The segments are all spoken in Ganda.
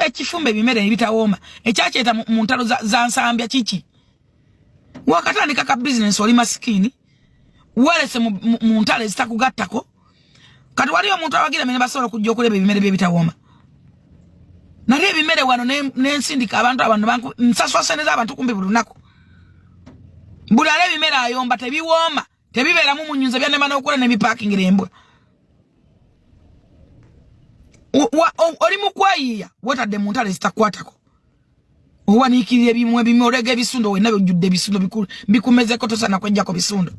Ekifumba ebimere ebitawooma ekyakyeta mu ntalo za Nsambya kiki? Wakatandika ka bizinensi, oli masikini, welese mu ntalo ezitakugattako. Kati waliyo omuntu awagira mene basobola okujja okuleba ebimere byebitawooma? Nali ebimere wano nensindika abantu, abantu nsasula sente z'abantu kumbi buli lunaku. Buli ala ebimere ayomba tebiwooma, tebibeeramu munyunza, byanema n'okula nebipakingira embwa. Oli mu kweyiiya, wetadde mu ntalo ezitakwatako, owaniikirira ebimu ebimu, olega ebisundo, wenna bijjudde ebisundo bikumezeko, tosana kwejjako bisundo.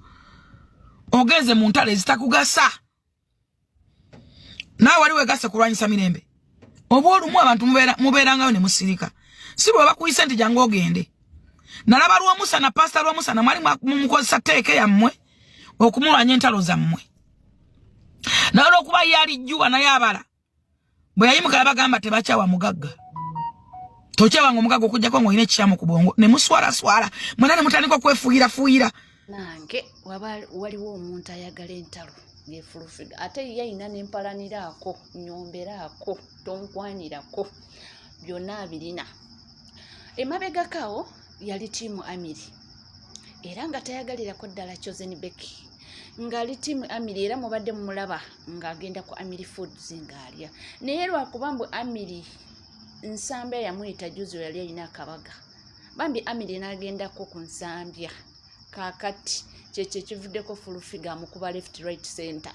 Ogenze mu ntalo ezitakugasa, naawe wali wegasse kulwanyisa mirembe. Oba olumu abantu mubeerangayo ne musirika, si bwe bakuyise nti jangu ogende. Nalaba Lwomusana, Pasita Lwomusana, mwali mumukozesa teeke yammwe okumulwanya entalo zammwe, naye olwokuba ye alijjuwa naye abala bwe yayimuka yabagamba tebakyawa mugagga, tokyawanga omugagga okujjako ng'olina ekikyamu ku bwongo, ne muswalaswala mwena ne mutandika okwefuuyirafuuyira. Nange waba waliwo omuntu ayagala entalo ng'efulufiga, ate ye ayina nempalaniraako, nyomberaako, tonkwanirako, byonna abirina. Emabegako awo yali team Amiri, era nga tayagalirako ddala Chosen Becky, ng'ali team Amiri, era mubadde mumulaba ng'agenda ku Amiri Foods ng'alya. Naye lwakuba mbu Amiri Nsambya yamuyita juzi, yali alina akabaga, bambi Amiri n'agendako ku Nsambya. Kaakati kyekyo ekivuddeko Fulufiga amukuba left, right, center,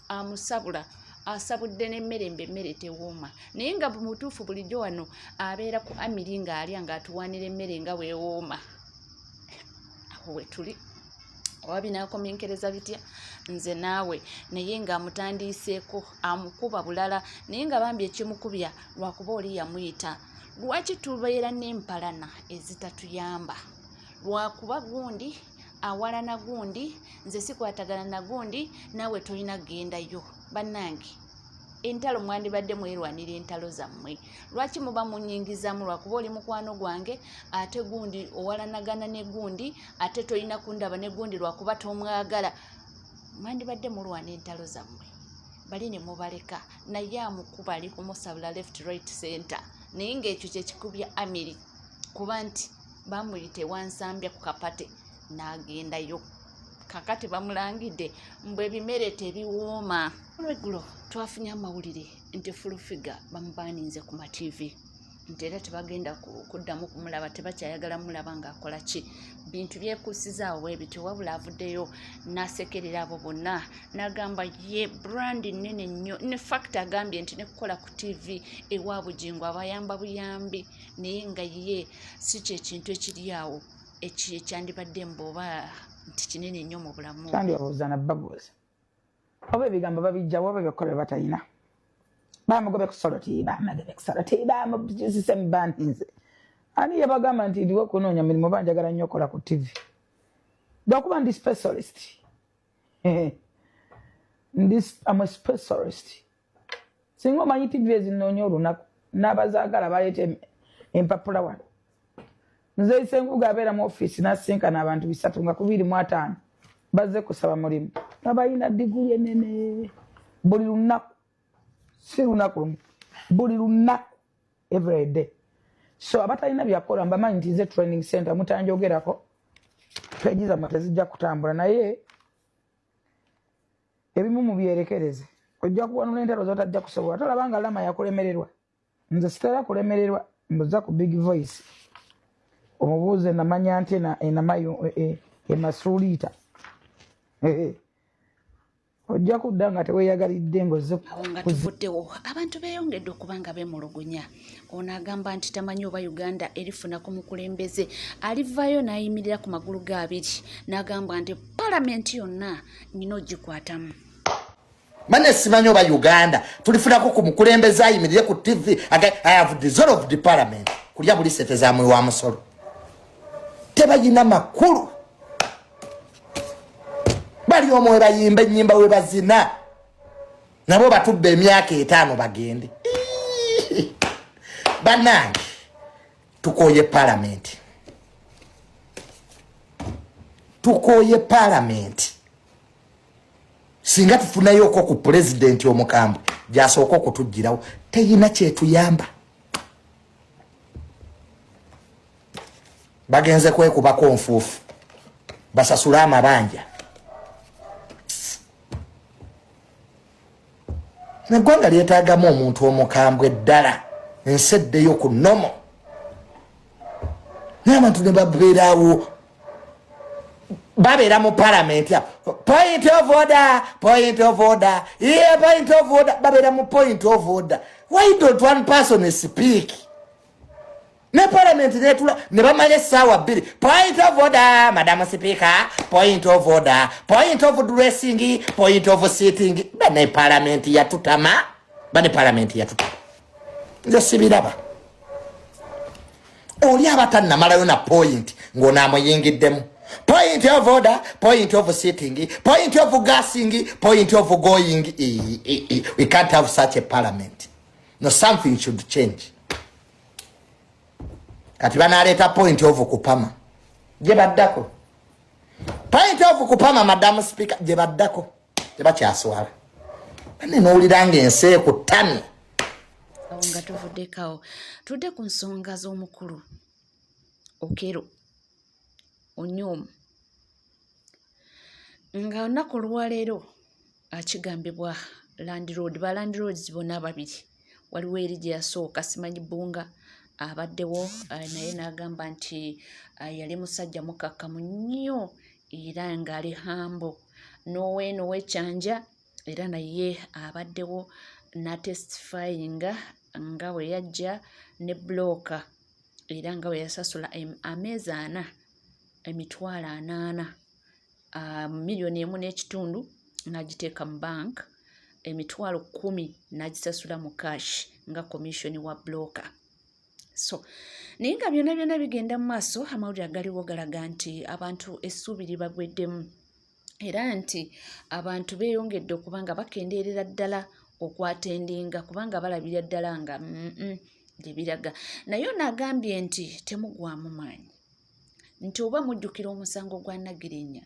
amusabula, asabudde n'emmere, mbe emmere tewooma. Naye nga mutuufu, bulijjo wano abeera ku Amiri ng'alya, ng'atuwaanira emmere nga weewooma. Awo we tuli, oba binaakomenkereza bitya nze naawe. Naye ng'amutandiiseeko, amukuba bulala, naye nga bambi ekimukubya lwakuba oli yamuyita. Lwaki tubeera n'empalana ezitatuyamba? Lwakuba gundi awalana gundi, nze sikwatagana na gundi, naawe tolina kugendayo. Bannange, entalo mwandibadde mwerwanira entalo zammwe. Lwaki muba munyingizaamu lwakuba oli mukwano gwange, ate gundi owalanagana ne gundi, ate tolina kundaba ne gundi lwakuba tomwagala? Mwandibadde mulwana entalo zammwe, bali ne mubaleka. Naye amukuba, ali kumusabula left, right, center. Naye ng'ekyo kyekikubya Amiri, kuba nti bamuyita ewansambya ku kapate n'agendayo. Kakati bamulangidde mbwe ebimere tebiwooma. Olweggulo twafunye amawulire nti Fulufiga bamubaninze ku mativi, nti era tebagenda kuddamu kumulaba, tebakyayagala mulaba ng'akola ki. Bintu byekuusizaawo bwe bityo. Wabula avuddeyo n'asekerera abo bonna, n'agamba ye brand nnene nnyo. Ne fact agambye nti ne kukola ku TV ewa Bugingo abayamba buyambi, naye nga ye si kyekintu ekiri awo ekyandibadde mbu oba nti kinene nnyo mu bulamu. Sandyabuuza nababuuza oba ebigambo babijjawo, oba ebyokukola bye batalina. Bamugobe ku Soloti, bamugobe ku Soloti, bamuzise mu bantinze. Ani yabagamba nti ndiwo okunoonya mirimu oba njagala nnyo okola ku TV? Lwakuba ndi specialist, ndi am a specialist. Singa omanyi TV ezinoonya olunaku n'abazaagala baleeta empapula wano. Nze Senkuga abeera mu ofiisi n'asinkana abantu 3 nga 25 bazze kusaba mulimu, nga balina diguli enene. Buli lunaku, si lunaku lumu, buli lunaku, every day. So abatalina byakola mbamanyi nti nze training center mutanjogerako, page zammwe tezijja kutambula. Naye ebimu mubyerekereze, ojja kuwanula entalo zotajja kusobola. Tolaba nga Lama yakulemererwa? Nze sitera kulemererwa. Mbuza ku Big Voice, omubuuze. Namanya nti enamayo emasuuliita ojja kudda nga teweeyagalidde ng'ozze. Awo nga tuvuddewo, abantu beeyongedde okuba nga beemulugunya. Ono agamba nti tamanyi oba Uganda erifuna ku mukulembeze alivaayo n'ayimirira ku magulu ge abiri, n'agamba nti palamenti yonna nina ogikwatamu. Mane simanyi oba Uganda tulifunako ku mukulembeze ayimirire ku TV, "I have dissolved the parliament." Kulya buli sente zamwe wa musolo, tebayina makulu. Bali omwe bayimba ennyimba, we bazina nabo batubba emyaka 50 bagende. Bannange, tukooye palamenti, tukooye palamenti. Singa tufunayoko ku pulezidenti omukambwe gyasooka okutugirawo, teyina kyetuyamba. Bagenze kwekubako nfuufu basasule amabanja. Eggwanga lyetaagamu omuntu omukambwe ddala, ensi eddeyo ku nomo, naye abantu ne babeerawo, babeera mu palamenti, "Point of order, point of order, yeah, point of order." Babeera mu point of order. Why don't one person speak? Ne palamenti netula ne bamala essaawa 2, "Point of order, Madam Speaker, point of order, point of dressing, point of sitting." Bane, palamenti yatutama. Bane, palamenti yatutama. Nze sibiraba. Oli aba tannamalayo na point ng'onaamuyingiddemu, "Point of order, point of sitting, point of gassing, point of going." We can't have such a parliament. No, something should change. Kati banaleeta point of kupama gye baddako, "Point of kupama, Madam Speaker," gye baddako. Tebakyaswala bane. Nowulira nga ensi ekuttamye. Awo nga tuvuddekawo, tudde ku nsonga z'omukulu Okello Onyum, nga olunaku olwaleero akigambibwa landlord, ba landlords bonna babiri. Waliwo eri gye yasooka, simanyi Bbunga abaddewo, naye n'agamba nti yali musajja mukakkamu nnyo era ng'ali humble. N'oweeno ow'Ekyanja era naye abaddewo n'atestifyinga nga bwe yajja ne broker era nga bwe yasasula ameezi 4 40,000, 1.5 miliyoni n'agiteeka mu bank, 10,000 n'agisasula mu cash nga commission wa broker. So naye nga byonna byonna bigenda mu maaso, amawulire agaliwo galaga nti abantu essuubi libagweddemu era nti abantu beeyongedde okuba nga bakendeerera ddala okwattendinga, kubanga balabira ddala nga gye biraga. Naye ono agambye nti temugwamu maanyi, nti oba mujjukira omusango gwa Nagirinya,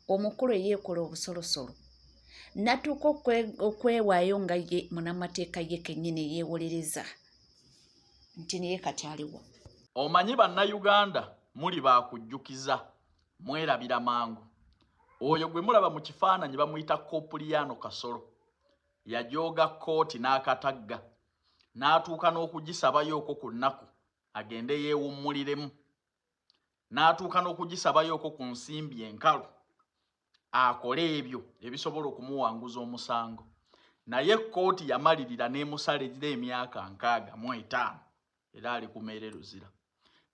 omukulu eyeekola obusolosolo n'atuuka okwewaayo nga ye munnamateeka, ye kennyini yeewolereza nti naye kati aliwo. Omanyi Bannayuganda muli baakujjukiza, mwerabira mangu. Oyo gwe mulaba mu kifaananyi bamuyita Kopuliyaano Kasolo. Yajooga kkooti n'akatagga n'atuuka n'okugisabayooko ku nnaku agende yeewummuliremu, n'atuuka n'okugisabayooko ku nsimbi enkalu akole ebyo ebisobola okumuwanguza omusango. Naye kkooti yamalirira n'emusalirira emyaka 65, era ali kumeere luzira.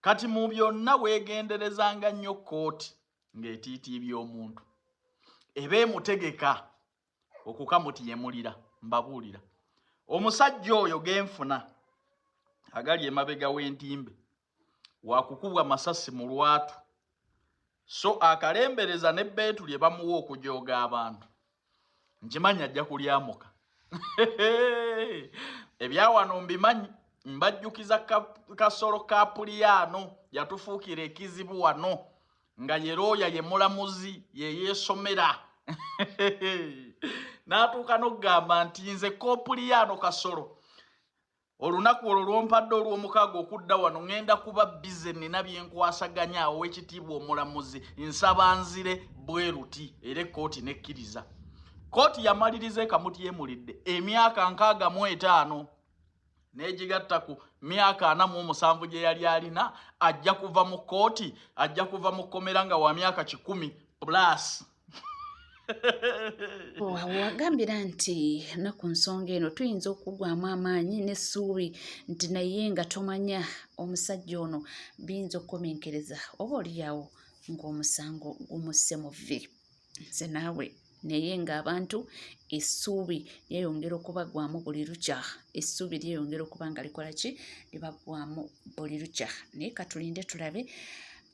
Kati mu byonna weegenderezanga nnyo kkooti ng'etiitiibya omuntu, eba emutegeka okukamutiyemulira. Mbabuulira, omusajja oyo genfuna agali emabega w'entimbe wakukubwa masasi mu lwatu. So akalembereza n'ebbeetu lye bamuwa okujooga abantu, nkimanyi ajja kulyamuka. Ebyawano mbimanyi. Mbajjukiza Kasolo ka Puliyaano yatufuukira ekizibu wano nga ye looya, ye mulamuzi, ye yeesomera, n'atuuka n'okugamba nti nze Kopuliyaano Kasolo, olunaku olwo lwompadde olw'omukaaga okudda wano ŋŋenda kuba busy, nina byenkwasaganya. Awo ow'ekitiibwa omulamuzi, nsaba nzire bwe ruti. Era ekkooti nekkiriza. Kkooti yamaliriza ekamutyemulidde emyaka 65 n'egigatta ku myaka 47 gye yali alina. Ajja kuva mu kkooti, ajja kuva mu kkomera nga wa myaka 100 plus. Wagambira nti na ku nsonga eno tuyinza okugwamu amaanyi n'essuubi nti naye nga tomanya omusajja ono biyinza okukomenkereza oba oliawo ng'omusango gumusse mu vvi nze naawe. Naye ng'abantu essuubi lyeyongera okubagwamu buli lukya, essuubi lyeyongera okuba nga likola ki, libagwamu buli lukya. Naye katulinde tulabe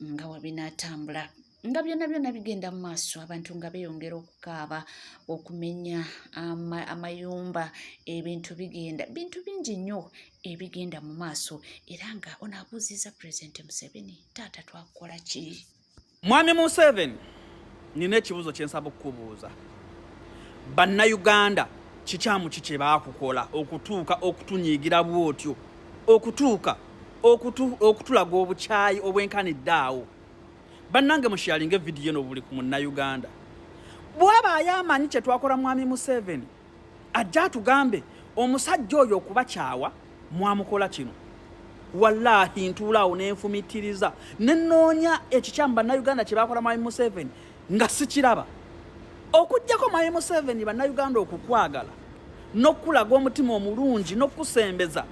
nga we binaatambula. Nga byonna byonna bigenda mu maaso, abantu nga beeyongera okukaaba, okumenya amayumba, ebintu bigenda, bintu bingi nnyo ebigenda mu maaso. Era nga ono abuuzizza Pulezidenti Museveni, "Taata, twakukola ki?" Mwami Museveni, nina ekibuuzo kyensaba okukubuuza. Bannayuganda kikyamu ki kye baakukola okutuuka okutunyiigira bw'otyo, okutuuka Okutulaga obukyayi obwenkanidde awo. Bannange, musharinga evidiyo eno buli ku Munnayuganda. Bw'abaayo amanyi kye twakola Mwami Museveni, ajja atugambe omusajja oyo okubakyawa mwamukola kino. Wallahi, ntuulaawo nenfumitiriza nenoonya ekikyamu Bannayuganda kye bakola Mwami Museveni nga sikiraba, okugjako Mwami Museveni Bannayuganda okukwagala n'okulaga omutima omulungi n'okusembeza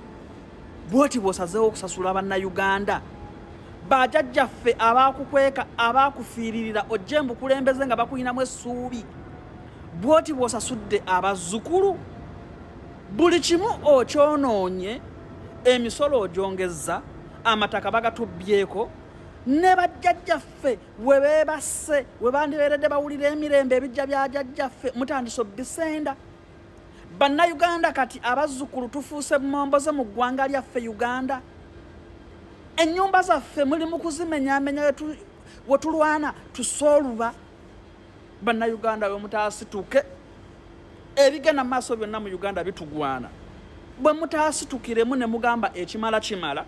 bwoti bw'osazeewo okusasula Bannayuganda bajjajjaffe abakukweka, abakufiiririra ojje mbukulembeze nga bakuyinamu essuubi. Bwoti bw'osasudde abazzukulu, buli kimu okyonoonye, emisolo ogyongezza, amataka bagatubbyeko, ne bajjajjaffe we beebase we bandibeeredde bawulira emirembe, ebijja bya jjajjaffe mutandise obbisenda. Bannayuganda, kati abazzukulu tufuuse momboze mu ggwanga lyaffe Uganda. Ennyumba zaffe muli mu kuzimenyamenya we tulwana tusooluba. Bannayuganda, we mutaasituke, ebigenda mu maaso byonna mu Uganda bitugwana. Bwe mutaasitukiremu ne mugamba ekimala kimala,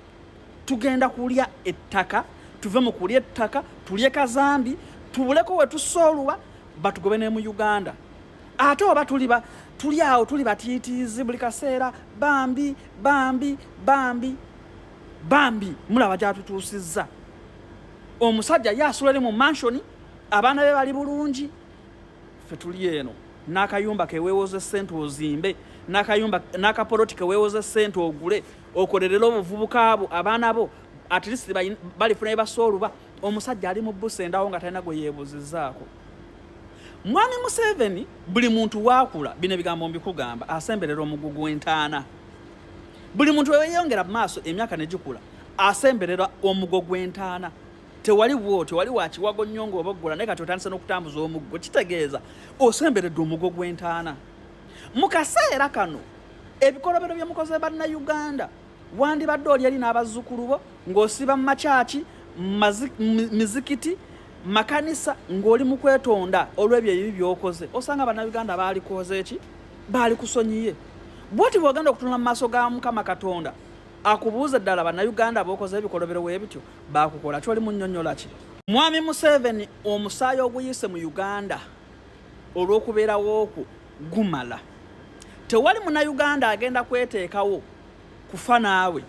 tugenda kulya ettaka, tuve mu kulya ettaka tulye kazambi, tubuleko we tusooluba, batugobe ne mu Uganda. Ate oba tuliba tuli awo tuli batiitiizi buli kaseera, bambi, bambi, bambi, bambi. Mulaba gyatutuusizza. Omusajja ye asula eri mu mansion, abaana be bali bulungi, ffe tuli eno n'akayumba keweewoza ssente ozimbe, n'akayumba n'akapoloti keweewoza ssente ogule, okolerere obuvubuka bwo, abaana bo at least balifuna bye basooluba. Omusajja ali mu busendawo nga talina gwe yeebuuzizaako. Mwami Museveni, buli muntu waakula, bino ebigambo mbikugamba, asemberera omugugu gw'entaana. Buli muntu weyongera mu maaso emyaka ne gikula, asemberera omugo gw'entaana. Tewali bwotyo wali wakiwago nnyo ng'oboggula, naye kati otandise n'okutambuza omuggo, kitegeeza osemberedde omugo gw'entaana. Mu kaseera kano ebikolobero bye mukoze Bannayuganda, wandibadde oli eri n'abazzukulu bo ng'osiba mu makyaki, mizikiti, makanisa, ng'oli mu kwetonda olw'ebyo ebibi by'okoze. Osanga Bannayuganda baalikoze eki, baali kusonyiye. Bwoti bw'ogenda okutunula mu maaso ga Mukama Katonda akubuuza ddala, Bannayuganda b'okoze ebikolobero bwe bityo baakukola kyoli munnyonnyola ki? Mwami Museveni, omusaayi oguyise mu Uganda olw'okubeerawo okwo gumala. Tewali Munnayuganda agenda kweteekawo kufa naawe.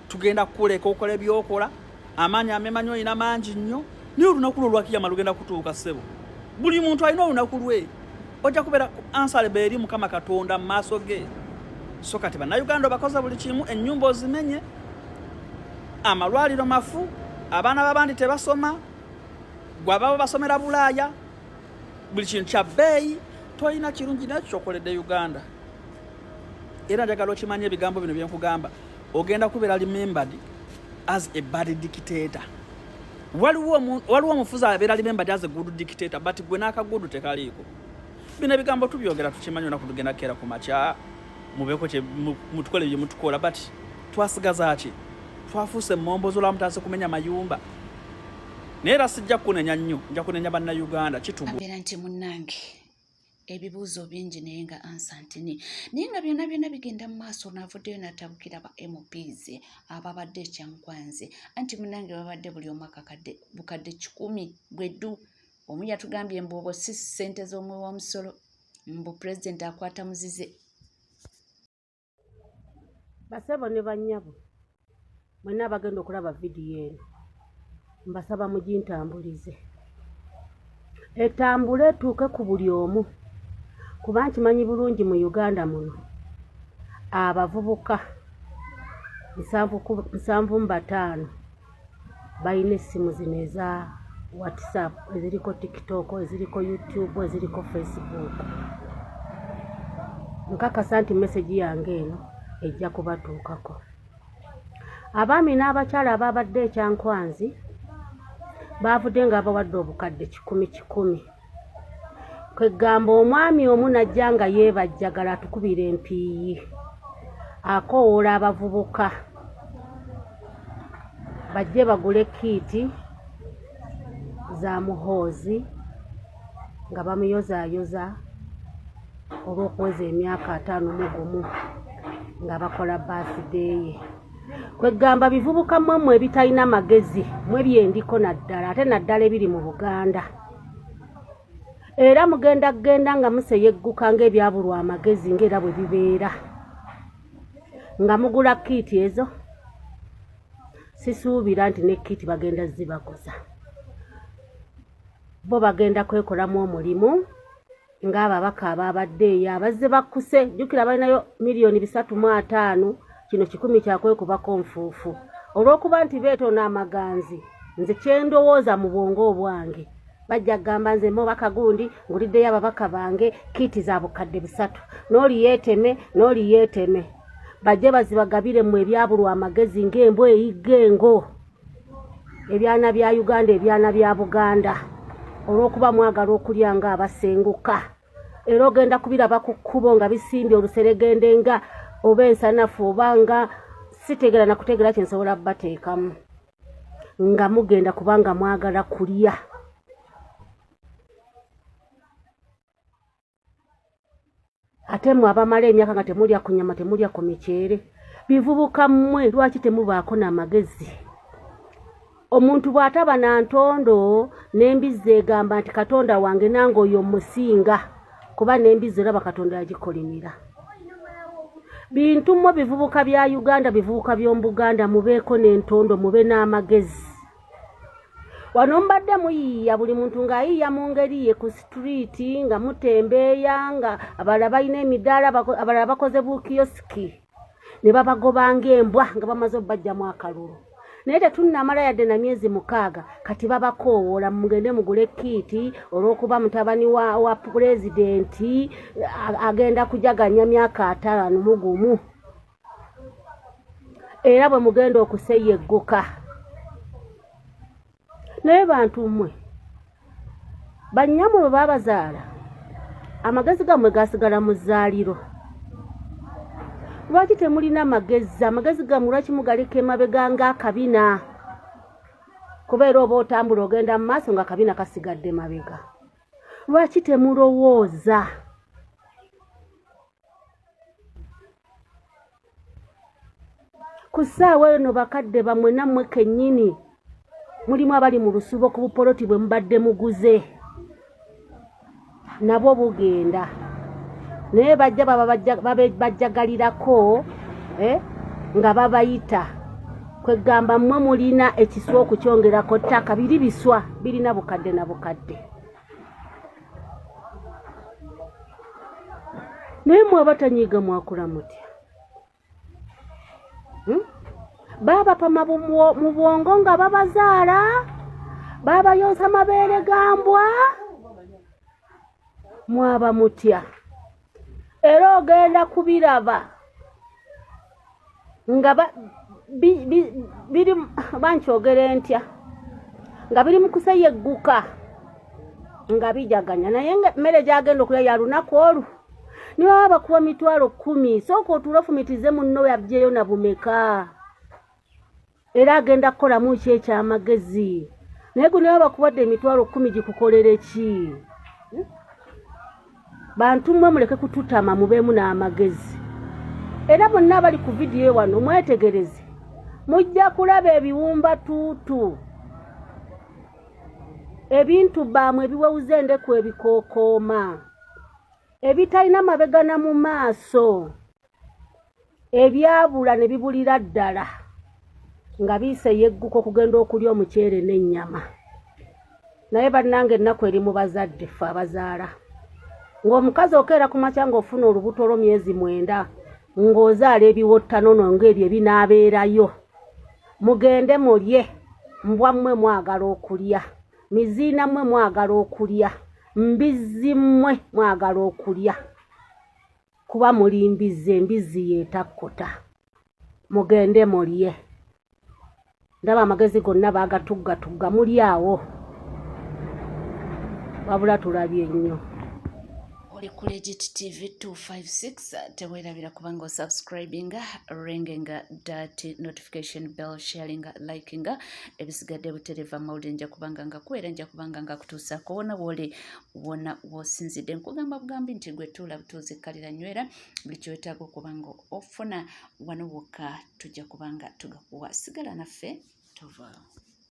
Tugenda kukuleka okola ebyokola, amaanyi amemanyi olina mangi nnyo, naye olunaku lwo olwakiyama lugenda kutuuka, ssebo. Buli muntu alina olunaku lwe, ojja kubeera answerable eri Mukama Katonda mu maaso ge. So kati Bannayuganda obakoze buli kimu, ennyumba ozimenye, amalwaliro mafu, abaana b'abandi tebasoma, gwe ababo basomera Bulaaya, buli kintu kya bbeeyi, tolina kirungi naye kyokoledde Uganda. Era njagala okimanye, ebigambo bino byenkugamba, ogenda kubeera remembered as a bad dictator. Waliwo omufuzi abeera remembered as a good dictator, but gwe n'aka good tekaliiko. Bino ebigambo tubyogera tukimanyi, olunaku tugenda kukeera ku makya mubeeko mutukole bye mutukola, but twasigaza ki? Twafuuse emombozo olwamutandise kumenya mayumba. Naye era sijja kukunenya nnyo, nja kunenya Bannayuganda kitugu. Abeera nti munnange, ebibuuzo bingi naye nga answer ntini, naye nga byonna byonna bigenda mu maaso. Naavuddeyo n'atabukira ba MPs ababadde ekyankwanzi, anti munnange babadde buli omu akakadde bukadde 100 gweddu. Omu yatugambye mbu obwo si ssente z'omuwi w'omusolo, mbu pulezidenti akwata muzize. Basebo ne bannyabo mwenna abagenda okulaba vidiyo eno, mbasaba mugintambulize, etambule etuuke ku buli omu, kuba nkimanyi bulungi mu Uganda muno abavubuka 75 balina essimu zino eza WhatsApp, eziriko TikTok, eziriko YouTube, eziriko Facebook. Nkakasa nti message yange eno ejja kubatuukako. Abaami n'abakyala ababadde ekyankwanzi baavudde nga babawadde obukadde 100 100. Kwegamba omwami omu najja nga yeebajjagala atukubira empiiyi, akoowoola abavubuka bajje bagule kit za Muhoozi nga bamuyozaayoza olw'okuweza emyaka 51 nga bakola birthday ye. Kwegamba bivubuka mmwe mmwe ebitalina magezi mwe byendiko naddala ate naddala ebiri mu Buganda. Era mugenda kugenda nga museyegguka ng'ebyabulwa amagezi ng'era bwe bibeera. Nga mugula kiiti ezo sisuubira nti ne kiiti bagenda zibaguza. Bo bagenda kwekolamu omulimu ng'ababaka abaabadde eyo abazze bakkuse jjukira balinayo miliyoni 350 kino kikumi kyakwekubako nfuufu olw'okuba nti beetona amaganzi nze kyendowooza mu bwongo obwange bajja kugamba nze mubaka gundi nguliddeyo ababaka bange kiiti za bukadde busatu n'oli yeeteme n'oli yeeteme bajje bazibagabire mu ebyabulwa amagezi ng'embwa eyigga engo ebyana bya Uganda ebyana bya Buganda olw'okuba mwagala okulya nga abasenguka era ogenda kubiraba ku kkubo nga bisimbye oluseregende nga oba ensanafu oba nga sitegeera na kutegeera kye nsobola bateekamu nga mugenda kubanga mwagala kulya. Ate mwe abamala emyaka nga temulya ku nyama temulya ku miceere bivubuka mmwe lwaki temubaako n'amagezi? Omuntu bw'ataba na ntondo n'embizzi egamba nti Katonda wange nange oyo mmusinga kuba n'embizzi olaba Katonda yagikolimira. Bintu mmwe bivubuka bya Uganda bivubuka by'omu Buganda mubeeko n'entondo mube n'amagezi. Wano mubadde muyiiya buli muntu ng'ayiiya mu ngeri ye ku situliiti nga mutembeeya nga abalala balina emidaala abalala bakoze bukiyosiki ne babagoba ng'embwa nga bamaze obbajjamu akalulu naye tetunnamala yadde na myezi mukaaga kati babakoowoola mugende mugule kiiti olw'okuba mutabani wa, wa pulezidenti agenda kujaganya myaka 51 era bwe mugenda okuseyegguka naye bantu mmwe bannyamwe bwe babazaala amagezi gammwe gasigala mu zzaaliro lwaki temulina magezi amagezi gammwe lwaki mugaleka emabega ng'akabina kubeera oba otambula ogenda mu maaso nga akabina kasigadde mabega lwaki temulowooza Ku ssaawa eno bakadde bammwe nammwe kennyini mulimu abali mu lusuubo ku bupoloti bwe mubadde muguze nabwo bugenda naye bajja baba bajjagalirako eh, nga babayita kwegamba mmwe mulina ekiswa okukyongerako ttaka biri biswa birina bukadde na bukadde. Naye mwe abatanyiiga mwakula mutya? Hmm? Baabapama mu bwongo nga babazaala, baabayonsa mabeere ga mbwa, mwaba mutya? Era ogenda kubiraba nga biri bankyogere ntya nga biri mu kuseyegguka nga bijaganya naye nga emmere gyagenda okulya ya lunaku olwo niwe baba bakuwa 100,000 sooka otuule ofumitize munno yabjeyo na bumeka era agenda kukolamu ki ekyamagezi naye gwe niwe bakuwadde 100,000 gikukolere ki hmm? Bantu mmwe muleke kututama mubeemu n'amagezi. Era bonna abali ku vidiyo wano mwetegereze, mujja kulaba ebiwumba tuutu, ebintu baamwe ebiwewuza endeku ebikookooma, ebitalina mabega na mu maaso. Ebyabula ne bibulira ddala nga biiseyegguka okugenda okulya omuceere n'ennyama. Naye bannange ennaku eri mu bazadde ffe abazaala. Ng'omukazi okeera ku makya ng'ofuna olubuto lwo myezi mwenda ng'ozaala ebiwottanono ng'ebyo ebinaabeerayo. Mugende mulye mbwa mmwe mwagala okulya, miziina mmwe mwagala okulya, mbizzi mmwe mwagala okulya. Kuba muli mbizzi, embizzi yetakkuta. Mugende mulye. Ndaba amagezi gonna baagatuggatugga muli awo. Wabula tulabye nnyo. Oli ku Legit TV 256, teweerabira kubanga osubscribinga, ringinga that notification bell, sharinga, likinga. Ebisigadde butereva mawulire nja kubanga nga kuweera, nja kubanga nga kutuusaako wona wooli, wona wosinzidde. Nkugamba bugambi nti gwe tuula butuuzi, kkalira, nywera buli kyewetaaga okuba nga ofuna wano wokka, tujja kubanga tugakuwa. Sigala naffe, tovaawo.